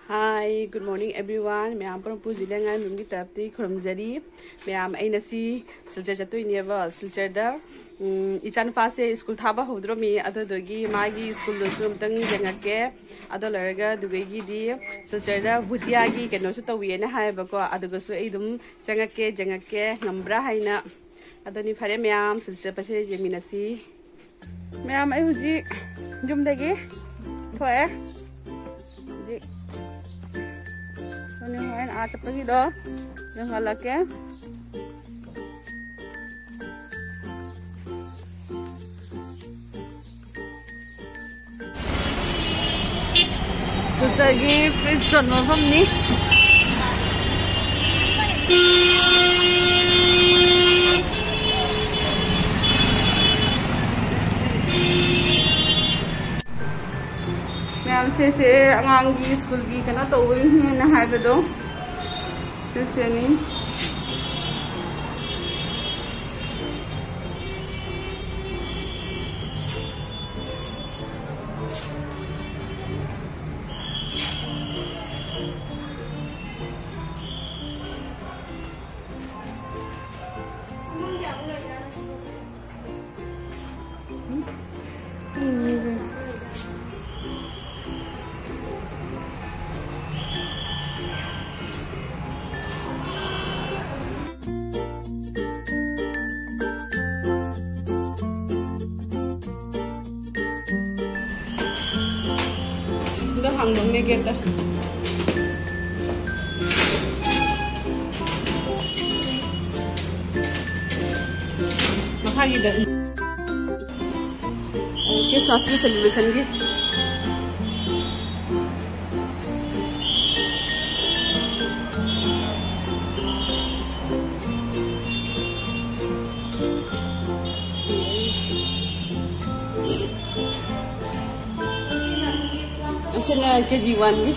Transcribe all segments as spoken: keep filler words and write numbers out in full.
Hi, good morning everyone. ꯃꯌꯥꯝ ꯄꯨꯝꯅꯃꯛꯄꯨ ꯖꯤꯂꯤꯌꯥ ꯉꯥꯏꯔꯦꯝꯕꯝꯒꯤ ꯇꯔꯞꯇꯒꯤ ꯈꯨꯔꯨꯝꯖꯔꯤ꯫ ꯃꯌꯥꯝ, ꯑꯩꯅ ꯁꯤ ꯁꯤꯜꯆꯔ ꯆꯠꯇꯣꯏꯅꯦꯕ꯫ ꯁꯤꯜꯆꯔꯗ, ꯎꯝ, ꯏꯆꯥꯅꯨꯄꯥꯁꯦ ꯁ꯭ꯀꯨꯜ ꯊꯥꯕ ꯍꯧꯗ꯭ꯔꯣꯃꯤ, ꯑꯗꯨꯗꯨꯒꯤ ꯃꯥꯒꯤ ꯁ꯭ꯀꯨꯜꯗꯨꯁꯨ ꯑꯃꯨꯛꯇꯪ ꯌꯦꯡꯉꯛꯀꯦ꯫ ꯑꯗꯣ ꯂꯣꯏꯔꯒ ꯑꯗꯨꯗꯒꯤꯗꯤ ꯁꯤꯜꯆꯔꯗ ꯕꯨꯗꯤꯌꯥꯒꯤ ꯀꯩꯅꯣꯁꯨ ꯇꯧꯏꯅ ꯍꯥꯏꯌꯦꯕꯀꯣ, ꯑꯗꯨꯒꯁꯨ ꯑꯩ ꯑꯗꯨꯝ ꯆꯪꯉꯛꯀꯦ, ꯌꯦꯡꯉꯛꯀꯦ, ꯉꯝꯕ꯭ꯔꯥ ꯍꯥꯏꯅ꯫ ꯑꯗꯨꯅꯤ, ꯐꯔꯦ ꯃꯌꯥꯝ, ꯁꯤꯜꯆꯔ ꯆꯠꯄꯁꯦ ꯌꯦꯡꯃꯤꯟꯅꯁꯤ꯫ ꯃꯌꯥꯝ, ꯑꯩ ꯍꯧꯖꯤꯛ ꯌꯨꯝꯗꯒꯤ ꯊꯣꯛꯑꯦ꯫ ꯍꯧꯖꯤꯛ ꯍꯣꯔꯦꯟ ꯑꯥ ꯆꯠꯄꯒꯤꯗꯣ ꯌꯦꯡꯍꯜꯂꯛꯀꯦ꯫ ꯁꯤꯜꯆꯔꯒꯤ ꯐ꯭ꯔꯤꯖ ꯌꯣꯟꯕ ꯃꯐꯝꯅꯤ꯫ ꯃꯌꯥꯝꯁꯦ, ꯁꯦ ꯑꯉꯥꯡꯒꯤ ꯁ꯭ꯀꯨꯜꯒꯤ ꯀꯩꯅꯣ ꯇꯧꯕꯒꯤꯅꯦꯅ ꯍꯥꯏꯕꯗꯣ, ꯁꯤꯁꯦꯅꯤ꯫ ꯑꯗꯣ ꯍꯥꯡꯗꯣꯛꯅꯦ ꯒꯦꯠꯇ꯫ ꯃꯈꯥꯒꯤꯗ꯫ ꯈ꯭ꯔꯤꯁꯃꯥꯁꯀꯤ ꯁꯦꯂꯦꯕ꯭ꯔꯦꯁꯟꯒꯤ꯫ ꯑꯁꯤꯅ ꯀꯦ ꯖꯤ ꯋꯥꯟꯒꯤ꯫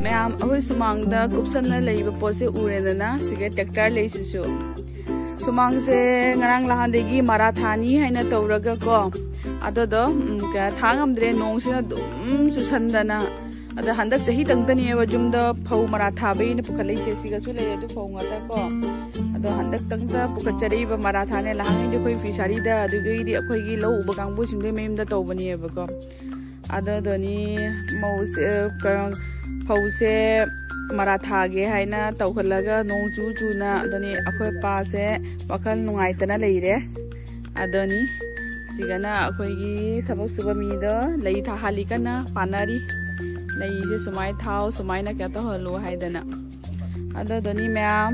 ꯃꯌꯥꯝ, ꯑꯩꯈꯣꯏ ꯁꯨꯃꯥꯡꯗ ꯀꯨꯞꯁꯟꯅ ꯂꯩꯕ ꯄꯣꯠꯁꯦ ꯎꯔꯦꯗꯅ, ꯁꯤꯒ ꯇ꯭ꯔꯦꯛꯇꯔ ꯂꯩꯁꯤꯁꯨ꯫ ꯁꯨꯃꯥꯡꯁꯦ ꯉꯔꯥꯡ ꯅꯍꯥꯟꯗꯒꯤ ꯃꯔꯥ ꯊꯥꯅꯤ ꯍꯥꯏꯅ ꯇꯧꯔꯒ ꯀꯣ, ꯑꯗꯨꯗꯣ, ꯎꯝ, ꯀꯌꯥ ꯊꯥ ꯉꯝꯗ꯭ꯔꯦ, ꯅꯣꯡꯁꯤꯅ ꯑꯗꯨꯝ ꯆꯨꯁꯟꯗꯅ꯫ ꯑꯗ ꯍꯟꯗꯛ ꯆꯍꯤꯇꯪꯗꯅꯦꯕ ꯌꯨꯝꯗ ꯐꯧ ꯃꯔꯥ ꯊꯥꯕꯩꯅ ꯄꯨꯈꯠꯂꯛꯏꯁꯦ, ꯁꯤꯒꯁꯨ ꯂꯩ ꯑꯗꯨ ꯐꯧ ꯉꯥꯛꯇ ꯀꯣ꯫ ꯑꯗꯣ ꯍꯟꯗꯛꯇꯪꯗ ꯄꯨꯈꯠꯆꯔꯛꯏꯕ ꯃꯔꯥ ꯊꯥꯅꯦ꯫ ꯂꯍꯥꯡꯉꯩꯗꯤ ꯑꯩꯈꯣꯏ ꯐꯤꯁꯥꯔꯤꯗ, ꯑꯗꯨꯗꯒꯤꯗꯤ ꯑꯩꯈꯣꯏꯒꯤ ꯂꯧ ꯎꯕ ꯀꯥꯡꯕꯨꯁꯤꯡꯗꯩ ꯃꯌꯨꯝꯗ ꯇꯧꯕꯅꯦꯕꯀꯣ꯫ ꯑꯗꯨꯗꯨꯅꯤ ꯃꯧꯁꯦ, ꯀ-, ꯐꯧꯁꯦ ꯃꯔꯥ ꯊꯥꯒꯦ ꯍꯥꯏꯅ ꯇꯧꯈꯠꯂꯒ ꯅꯣꯡ ꯆꯨ ꯆꯨꯅ, ꯑꯗꯨꯅꯤ ꯑꯩꯈꯣꯏ ꯄꯥꯁꯦ ꯋꯥꯈꯜ ꯅꯨꯡꯉꯥꯏꯇꯅ ꯂꯩꯔꯦ꯫ ꯑꯗꯨꯅꯤ ꯁꯤꯒꯅ ꯑꯩꯈꯣꯏꯒꯤ ꯊꯕꯛ ꯁꯨꯕ ꯃꯤꯗꯣ ꯂꯩ ꯊꯥꯍꯜꯂꯤ, ꯀꯟꯅ ꯄꯥꯟꯅꯔꯤ꯫ ꯂꯩꯁꯦ ꯁꯨꯃꯥꯏꯅ ꯊꯥꯎ, ꯁꯨꯃꯥꯏꯅ ꯀꯩꯅꯣ ꯇꯧꯍꯜꯂꯨ ꯍꯥꯏꯗꯅ꯫ ꯑꯗꯨꯗꯨꯅꯤ ꯃꯌꯥꯝ,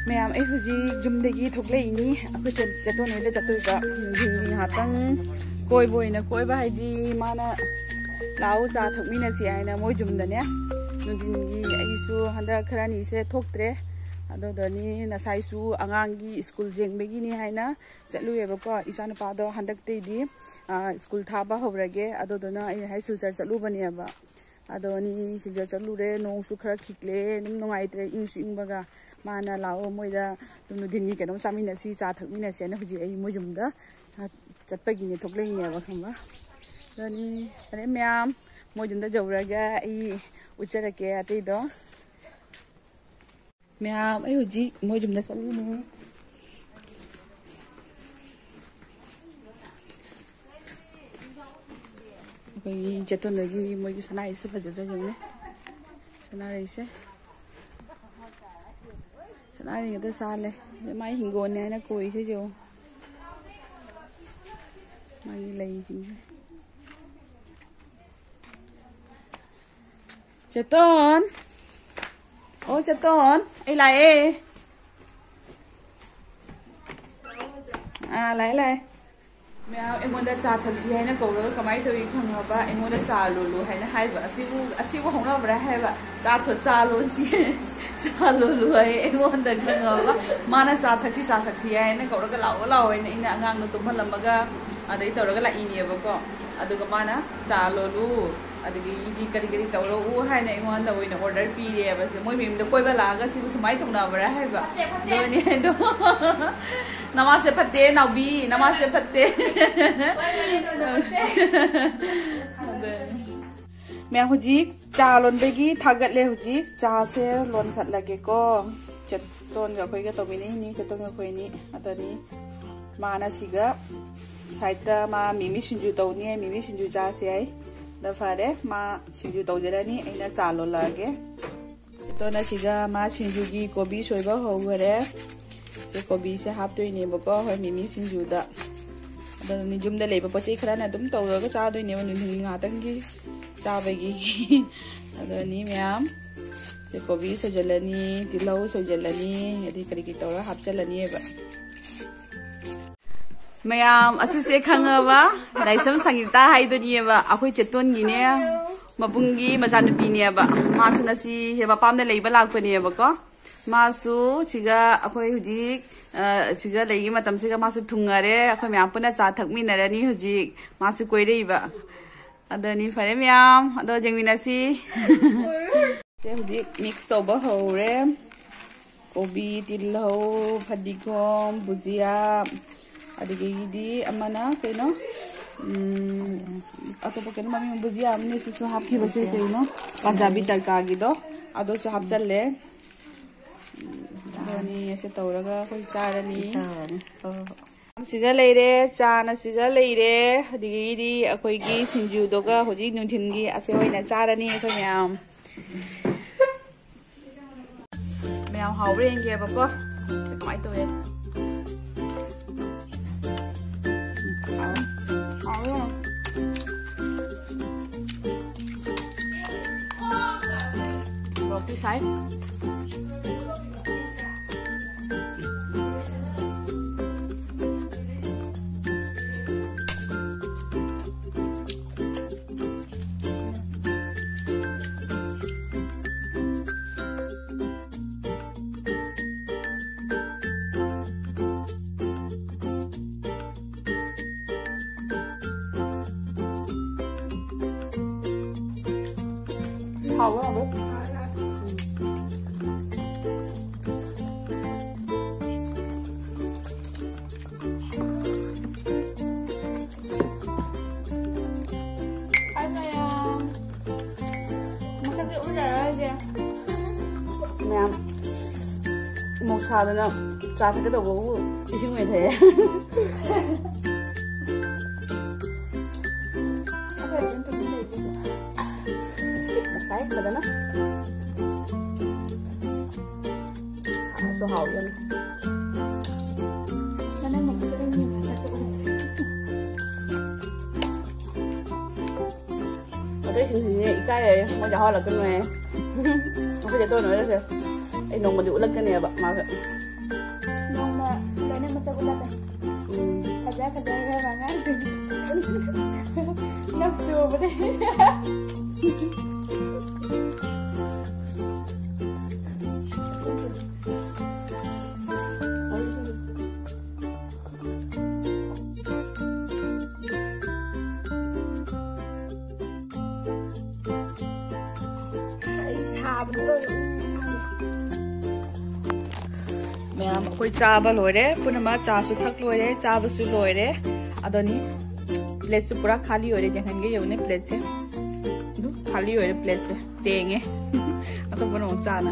ꯃꯌꯥꯝ, ꯑꯩ ꯍꯧꯖꯤꯛ ꯌꯨꯝꯗꯒꯤ ꯊꯣꯛꯂꯛꯏꯅꯤ꯫ ꯑꯩꯈꯣꯏ ꯆꯦ-, ꯆꯦꯇꯣꯟ ꯍꯣꯏꯗ ꯆꯠꯇꯣꯏꯕ꯫ ꯅꯨꯡꯊꯤꯜꯒꯤ ꯉꯥꯏꯍꯥꯛꯇꯪ ꯀꯣꯏꯕ ꯑꯣꯏꯅ ꯀꯣꯏꯕ ꯍꯥꯏꯗꯤ, ꯃꯥꯅ "ꯂꯥꯛꯑꯣ, ꯆꯥ ꯊꯛꯃꯤꯟꯅꯁꯤ" ꯍꯥꯏꯅ ꯃꯣꯏ ꯌꯨꯝꯗꯅꯦ꯫ ꯅꯨꯡꯊꯤꯜꯒꯤ ꯑꯩꯁꯨ ꯍꯟꯗꯛ ꯈꯔ ꯑꯅꯤꯁꯦ ꯊꯣꯛꯇ꯭ꯔꯦ꯫ ꯑꯗꯨꯗꯅꯤ ꯉꯁꯥꯏꯁꯨ ꯑꯉꯥꯡꯒꯤ ꯁ꯭ꯀꯨꯜ ꯌꯦꯡꯕꯒꯤꯅꯤ ꯍꯥꯏꯅ ꯆꯠꯂꯨꯏꯌꯦꯕꯀꯣ꯫ ꯏꯆꯥꯅꯨꯄꯥꯗꯣ ꯍꯟꯗꯛꯇꯩꯗꯤ, ꯑ, ꯁ꯭ꯀꯨꯜ ꯊꯥꯕ ꯍꯧꯔꯒꯦ꯫ ꯑꯗꯨꯗꯨꯅ ꯑꯩ ꯍꯥꯏ ꯁꯤꯜꯆꯔ ꯆꯠꯂꯨꯕꯅꯦꯕ꯫ ꯑꯗꯣ ꯑꯅꯤ ꯁꯤꯗ ꯆꯠꯂꯨꯔꯦ, ꯅꯣꯡꯁꯨ ꯈꯔ ꯈꯤꯛꯂꯦ, ꯑꯗꯨꯝ ꯅꯨꯡꯉꯥꯏꯇ꯭ꯔꯦ, ꯏꯪꯁꯨ ꯏꯪꯕꯒ꯫ ꯃꯥꯅ "ꯂꯥꯛꯑꯣ, ꯃꯣꯏꯗ ꯅꯨꯡꯊꯤꯟꯒꯤ ꯀꯩꯅꯣꯝ ꯆꯥꯃꯤꯟꯅꯁꯤ, ꯆꯥ ꯊꯛꯃꯤꯟꯅꯁꯤ" ꯍꯥꯏꯅ ꯍꯧꯖꯤꯛ ꯑꯩ ꯃꯣꯏ ꯌꯨꯝꯗ ꯆꯠꯄꯒꯤꯅꯦ ꯊꯣꯛꯂꯛꯏꯅꯦꯕ, ꯈꯪꯕ꯭ꯔꯥ? ꯑꯗꯨꯅꯤ, ꯐꯔꯦ ꯃꯌꯥꯝ, ꯃꯣꯏ ꯌꯨꯝꯗ ꯌꯧꯔꯒ ꯑꯩ ꯎꯠꯆꯔꯛꯀꯦ ꯑꯇꯩꯗꯣ꯫ ꯃꯌꯥꯝ, ꯑꯩ ꯍꯧꯖꯤꯛ ꯃꯣꯏ ꯌꯨꯝꯗ ꯆꯠꯂꯤꯅꯦ꯫ ꯑꯩꯈꯣꯏꯒꯤ ꯆꯦꯇꯣꯟꯗꯒꯤ ꯃꯣꯏꯒꯤ ꯁꯅꯥꯔꯩꯁꯦ ꯐꯖꯗ꯭ꯔꯥ ꯌꯦꯡꯉꯨꯅꯦ꯫ ꯁꯅꯥꯔꯩꯁꯦ, ꯁꯅꯥꯔꯩ ꯉꯥꯛꯇ ꯁꯥꯠꯂꯦ꯫ ꯃꯥꯏ ꯍꯤꯡꯒꯣꯜꯅꯦ ꯍꯥꯏꯅ ꯀꯣꯏꯁꯦ ꯌꯦꯡꯉꯨ꯫ ꯃꯥꯒꯤ ꯂꯩꯁꯤꯡꯁꯦ꯫ ꯆꯦꯇꯣꯟ꯫ ꯑꯣ, ꯆꯦꯇꯣꯟ, ꯑꯩ ꯂꯥꯛꯑꯦ꯫ ꯑꯥ, ꯂꯥꯛꯑꯦ, ꯂꯥꯛꯑꯦ꯫ ꯃꯌꯥꯝ ꯑꯩꯉꯣꯟꯗ ꯆꯥ ꯊꯛꯁꯤ ꯍꯥꯏꯅ ꯀꯧꯔꯒ ꯀꯃꯥꯏꯅ ꯇꯧꯏ ꯈꯪꯉꯕ? ꯑꯩꯉꯣꯟꯗ ꯆꯥ ꯂꯣꯜꯂꯨ ꯍꯥꯏꯅ ꯍꯥꯏꯕ꯫ ꯑꯁꯤꯕꯨ, ꯑꯁꯤꯕꯨ ꯍꯧꯅꯕ꯭ꯔꯥ ꯍꯥꯏꯕ? ꯆꯥ ꯊ-, ꯆꯥ ꯂꯣꯟꯁꯤ, ꯆꯥ ꯂꯣꯜꯂꯨ ꯍꯥꯏ ꯑꯩꯉꯣꯟꯗ, ꯈꯪꯉꯕ? ꯃꯥꯅ ꯆꯥ ꯊꯛꯁꯤ, ꯆꯥ ꯊꯛꯁꯤ ꯍꯥꯏꯅ ꯀꯧꯔꯒ ꯂꯥꯛꯑꯣ, ꯂꯥꯛꯑꯣ ꯍꯥꯏꯅ ꯑꯩꯅ ꯑꯉꯥꯡꯗꯣ ꯇꯨꯝꯍꯜꯂꯝꯃꯒ ꯑꯗꯩ ꯇꯧꯔꯒ ꯂꯥꯛꯏꯅꯦꯕꯀꯣ꯫ ꯑꯗꯨꯒ ꯃꯥꯅ ꯆꯥ ꯂꯣꯜꯂꯨ, ꯑꯗꯒꯤꯗꯤ ꯀꯔꯤ ꯀꯔꯤ ꯇꯧꯔꯛꯎ ꯍꯥꯏꯅ ꯑꯩꯉꯣꯟꯗ ꯑꯣꯏꯅ ꯑꯣꯔꯗꯔ ꯄꯤꯔꯦꯕ꯫ ꯁꯤ ꯃꯣꯏ ꯃꯌꯨꯝꯗ ꯀꯣꯏꯕ ꯂꯥꯛꯑꯒ ꯁꯤꯕꯨ ꯁꯨꯃꯥꯏꯅ ꯇꯧꯅꯕ꯭ꯔꯥ ꯍꯥꯏꯕ꯫ ꯐꯠꯇꯦ, ꯐꯠꯇꯦ꯫ ꯑꯗꯨꯅꯦ ꯑꯗꯣ꯫ ꯅꯃꯥꯁꯦ ꯐꯠꯇꯦ ꯅꯥꯎꯕꯤ, ꯅꯃꯥꯁꯦ ꯐꯠꯇꯦ꯫ ꯀꯣꯏꯕꯅꯦ ꯑꯗꯣ ꯐꯠꯇꯦ꯫ ꯑꯗꯨꯅꯦ꯫ ꯃꯌꯥꯝ ꯍꯧꯖꯤꯛ ꯆꯥ ꯂꯣꯟꯕꯒꯤ ꯊꯥꯒꯠꯂꯦ꯫ ꯍꯧꯖꯤꯛ ꯆꯥꯁꯦ ꯂꯣꯟꯈꯠꯂꯒꯦꯀꯣ꯫ ꯆꯦꯇꯣꯟꯒ ꯑꯩꯈꯣꯏꯒ ꯇꯧꯃꯤꯟꯅꯩꯅꯤ, ꯆꯦꯇꯣꯟꯒ ꯑꯩꯈꯣꯏꯅꯤ꯫ ꯑꯗꯅꯤ ꯃꯥꯅ ꯁꯤꯒ ꯁꯥꯏꯠꯇ ꯃꯥ ꯃꯤꯃꯤ ꯁꯤꯡꯖꯨ ꯇꯧꯅꯤ ꯍꯥꯏ, ꯃꯤꯃꯤ ꯁꯤꯡꯖꯨ ꯆꯥꯁꯦ ꯍꯥꯏ꯫ ꯑꯗ ꯐꯔꯦ, ꯃꯥ ꯁꯤꯡꯖꯨ ꯇꯧꯖꯔꯅꯤ, ꯑꯩꯅ ꯆꯥ ꯂꯣꯜꯂꯛꯑꯒꯦ꯫ ꯆꯦꯇꯣꯟꯅ ꯁꯤꯒ ꯃꯥ ꯁꯤꯡꯖꯨꯒꯤ ꯀꯣꯕꯤ ꯁꯣꯏꯕ ꯍꯧꯈꯔꯦ꯫ ꯁꯤ ꯀꯣꯕꯤꯁꯦ ꯍꯥꯞꯇꯣꯏꯅꯦꯕꯀꯣ, ꯍꯣꯏ, ꯃꯤꯃꯤ ꯁꯤꯡꯖꯨꯗ꯫ ꯑꯗꯨꯅꯤ ꯌꯨꯝꯗ ꯂꯩꯕ ꯄꯣꯠ ꯆꯩ ꯈꯔꯅ ꯑꯗꯨꯝ ꯇꯧꯔꯒ ꯆꯥꯗꯣꯏꯅꯦꯕ, ꯅꯨꯡꯊꯤꯜ ꯉꯥꯛꯇꯪꯒꯤ ꯆꯥꯕꯒꯤ꯫ ꯑꯗꯨꯅꯤ ꯃꯌꯥꯝ꯫ ꯁꯤ ꯀꯣꯕꯤ ꯁꯣꯏꯖꯜꯂꯅꯤ, ꯇꯤꯜꯍꯧ ꯁꯣꯏꯖꯜꯂꯅꯤ, ꯑꯗꯩ ꯀꯔꯤ ꯀꯔꯤ ꯇꯧꯔꯒ ꯍꯥꯞꯆꯜꯂꯅꯤꯕ꯫ ꯃꯌꯥꯝ, ꯑꯁꯤꯁꯦ ꯈꯪꯉꯕ? ꯂꯥꯏꯁ꯭ꯔꯝ ꯁꯪꯒꯤꯇꯥ ꯍꯥꯏꯗꯨꯅꯤꯕ, ꯑꯩꯈꯣꯏ ꯆꯦꯇꯣꯟꯒꯤꯅꯦ, ꯃꯕꯨꯡꯒꯤ ꯃꯆꯥꯅꯨꯄꯤꯅꯦꯕ꯫ ꯃꯥꯁꯨ ꯉꯁꯤ ꯍꯦ ꯃꯄꯥꯝꯗ ꯂꯩꯕ ꯂꯥꯛꯄꯅꯦꯕꯀꯣ꯫ ꯃꯥꯁꯨ ꯁꯤꯒ ꯑꯩꯈꯣꯏ ꯍꯧꯖꯤꯛ, ꯑ, ꯁꯤꯒ ꯂꯩꯔꯤ ꯃꯇꯝꯁꯤꯒ ꯃꯥꯁꯨ ꯊꯨꯡꯉꯔꯦ꯫ ꯑꯩꯈꯣꯏ ꯃꯌꯥꯝ ꯄꯨꯟꯅ ꯆꯥ ꯊꯛꯃꯤꯟꯅꯔꯅꯤ ꯍꯧꯖꯤꯛ꯫ ꯃꯥꯁꯨ ꯀꯣꯏꯔꯛꯏꯕ꯫ ꯑꯗꯨꯅꯤ, ꯐꯔꯦ ꯃꯌꯥꯝ, ꯑꯗꯣ ꯌꯦꯡꯃꯤꯟꯅꯁꯤ꯫ ꯁꯦ ꯍꯧꯖꯤꯛ ꯃꯤꯛꯁ ꯇꯧꯕ ꯍꯧꯔꯦ꯫ ꯀꯣꯕꯤ, ꯇꯤꯜꯍꯧ, ꯐꯗꯤꯒꯣꯝ, ꯕꯨꯖꯤꯌꯥ, ꯑꯗꯒꯤꯗꯤ ꯑꯃꯅ ꯀꯩꯅꯣ, ꯎꯝ, ꯑꯇꯣꯞꯄ ꯀꯩꯅꯣ ꯃꯃꯤꯡ ꯕꯨꯖꯤꯌꯥ ꯑꯃꯅꯤ, ꯁꯤꯁꯨ ꯍꯥꯞꯈꯤꯕꯁꯦ ꯀꯩꯅꯣ, ꯄꯟꯖꯥꯕꯤ ꯇꯔꯀꯥꯒꯤꯗꯣ, ꯑꯗꯨꯁꯨ ꯍꯥꯞꯆꯜꯂꯦ꯫ ꯑꯗꯨꯅꯤ ꯑꯁꯤ ꯇꯧꯔꯒ ꯑꯩꯈꯣꯏ ꯆꯥꯔꯅꯤ꯫ ꯆꯥꯔꯅꯤ꯫ ꯍꯣꯏ, ꯍꯣꯏ꯫ ꯁꯤꯒ ꯂꯩꯔꯦ, ꯆꯥꯅ ꯁꯤꯒ ꯂꯩꯔꯦ, ꯑꯗꯒꯤꯗꯤ ꯑꯩꯈꯣꯏꯒꯤ ꯁꯤꯡꯖꯨꯗꯨꯒ ꯍꯧꯖꯤꯛ ꯅꯨꯡꯊꯤꯜꯒꯤ ꯑꯁꯦ ꯑꯣꯏꯅ ꯆꯥꯔꯅꯤ ꯑꯩꯈꯣꯏ ꯃꯌꯥꯝ꯫ ꯃꯌꯥꯝ ꯍꯥꯎꯕ꯭ꯔꯥ ꯌꯦꯡꯒꯦꯕꯀꯣ꯫ ꯀꯃꯥꯏꯅ ꯇꯧꯋꯦ? ꯍꯥꯎꯋꯦ꯫ ꯍꯥꯎꯋꯦ꯫ ꯃꯣꯔꯣꯛꯇꯤ ꯁꯥꯏ꯫ ꯍꯥꯎꯋꯦ, ꯍꯥꯎꯋꯦ꯫ ꯃꯌꯥꯝ ꯃꯣꯛꯁꯥꯗꯅ ꯆꯥ ꯊꯛꯀꯦ ꯇꯧꯕꯕꯨ ꯏꯁꯤꯡ ꯑꯣꯏꯅ ꯊꯛꯑꯦ꯫ ꯉꯁꯥꯏ ꯐꯖꯅ ꯁꯥꯁꯨ ꯍꯥꯎꯏ ꯌꯥꯝꯅ꯫ ꯃꯅꯝ ꯑꯃꯨꯛ ꯆꯠꯂꯅꯤ, ꯃꯁꯛꯇꯣ ꯎꯗ꯭ꯔꯦ꯫ ꯑꯇꯩꯁꯤꯡꯁꯤꯗꯤ ꯏꯀꯥꯏꯔꯦ, ꯃꯣꯏꯗꯤ ꯍꯥꯎꯍꯜꯂꯛꯀꯅꯨꯍꯦ꯫ ꯑꯩꯈꯣꯏ ꯆꯦ ꯇꯣꯟ ꯍꯣꯏꯗꯁꯦ ꯑꯩ ꯅꯣꯡꯃꯗꯤ ꯎꯠꯂꯛꯀꯅꯦꯕ ꯃꯥꯁꯨ꯫ ꯅꯣꯡꯃ ꯂꯣꯏꯅ ꯃꯁꯛ ꯎꯠꯂꯛꯀꯅꯤ꯫ ꯎꯝ꯫ ꯐꯖ ꯐꯖꯈ꯭ꯔꯕ ꯑꯉꯥꯡꯁꯤꯡ꯫ ꯅꯞ ꯆꯨꯕꯗꯩ꯫ ꯑꯩ ꯁꯥꯕꯅ ꯂꯣꯏꯔꯦ꯫ ꯃꯌꯥꯝ ꯑꯩꯈꯣꯏ ꯆꯥꯕ ꯂꯣꯏꯔꯦ, ꯄꯨꯝꯅꯃꯛ ꯆꯥꯁꯨ ꯊꯛ ꯂꯣꯏꯔꯦ, ꯆꯥꯕꯁꯨ ꯂꯣꯏꯔꯦ꯫ ꯑꯗꯨꯅꯤ ꯄ꯭ꯂꯦꯠꯁꯨ ꯄꯨꯔꯥ ꯈꯥꯂꯤ ꯑꯣꯏꯔꯦ, ꯌꯦꯡꯍꯟꯒꯦ ꯌꯦꯡꯉꯨꯅꯦ ꯄ꯭ꯂꯦꯠꯁꯦ꯫ ꯑꯗꯨꯝ ꯈꯥꯂꯤ ꯑꯣꯏꯔꯦ ꯄ꯭ꯂꯦꯠꯁꯦ, ꯇꯦꯡꯉꯦ꯫ ꯑꯇꯣꯞꯄꯅ ꯑꯃꯨꯛ ꯆꯥꯅ꯫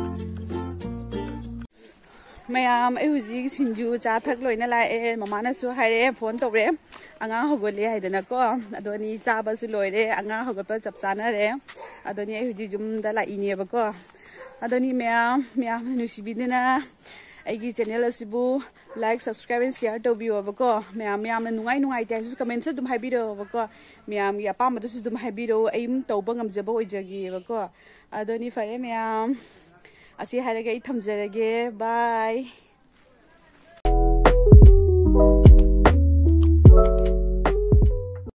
ꯃꯌꯥꯝ, ꯑꯩ ꯍꯧꯖꯤꯛ ꯁꯤꯡꯖꯨ ꯆꯥ ꯊꯛ ꯂꯣꯏꯅ ꯂꯥꯛꯑꯦ꯫ ꯃꯃꯥꯅꯁꯨ ꯍꯥꯏꯔꯛꯑꯦ, ꯐꯣꯟ ꯇꯧꯔꯛꯑꯦ, "ꯑꯉꯥꯡ ꯍꯧꯒꯠꯂꯦ" ꯍꯥꯏꯗꯅꯀꯣ꯫ ꯑꯗꯣꯅꯤ ꯆꯥꯕꯁꯨ ꯂꯣꯏꯔꯦ, ꯑꯉꯥꯡ ꯍꯧꯒꯠꯄ ꯆꯞ ꯆꯥꯅꯔꯦ꯫ ꯑꯗꯣꯅꯤ ꯑꯩ ꯍꯧꯖꯤꯛ ꯌꯨꯝꯗ ꯂꯥꯛꯏꯅꯦꯕꯀꯣ꯫ ꯑꯗꯣꯅꯤ ꯃꯌꯥꯝ, ꯃꯌꯥꯝ ꯅꯨꯡꯁꯤꯕꯤꯗꯨꯅ ꯑꯩꯒꯤ ꯆꯦꯅꯦꯜ ꯑꯁꯤꯕꯨ like, subscribe and share ꯇꯧꯕꯤꯌꯣꯕꯀꯣ꯫ ꯃꯌꯥꯝ, ꯃꯌꯥꯝꯅ ꯅꯨꯡꯉꯥꯏ ꯅꯨꯡꯉꯥꯏꯇꯦ ꯍꯥꯏꯕꯁꯨ ꯀꯃꯦꯟꯁꯨ ꯑꯗꯨꯝ ꯍꯥꯏꯕꯤꯔꯛꯑꯣꯕꯀꯣ꯫ ꯃꯌꯥꯝꯒꯤ ꯑꯄꯥꯝꯕꯗꯨꯁꯨ ꯑꯗꯨꯝ ꯍꯥꯏꯕꯤꯔꯛꯑꯣ, ꯑꯩ ꯑꯗꯨꯝ ꯇꯧꯕ ꯉꯝꯖꯕ ꯑꯣꯏꯖꯒꯦꯕꯀꯣ꯫ ꯑꯗꯣꯅꯤ ꯐꯔꯦ ꯃꯌꯥꯝ, ꯑꯁꯤ ꯍꯥꯏꯔꯒ ꯑꯩ ꯊꯝꯖꯔꯒꯦ꯫ Bye꯫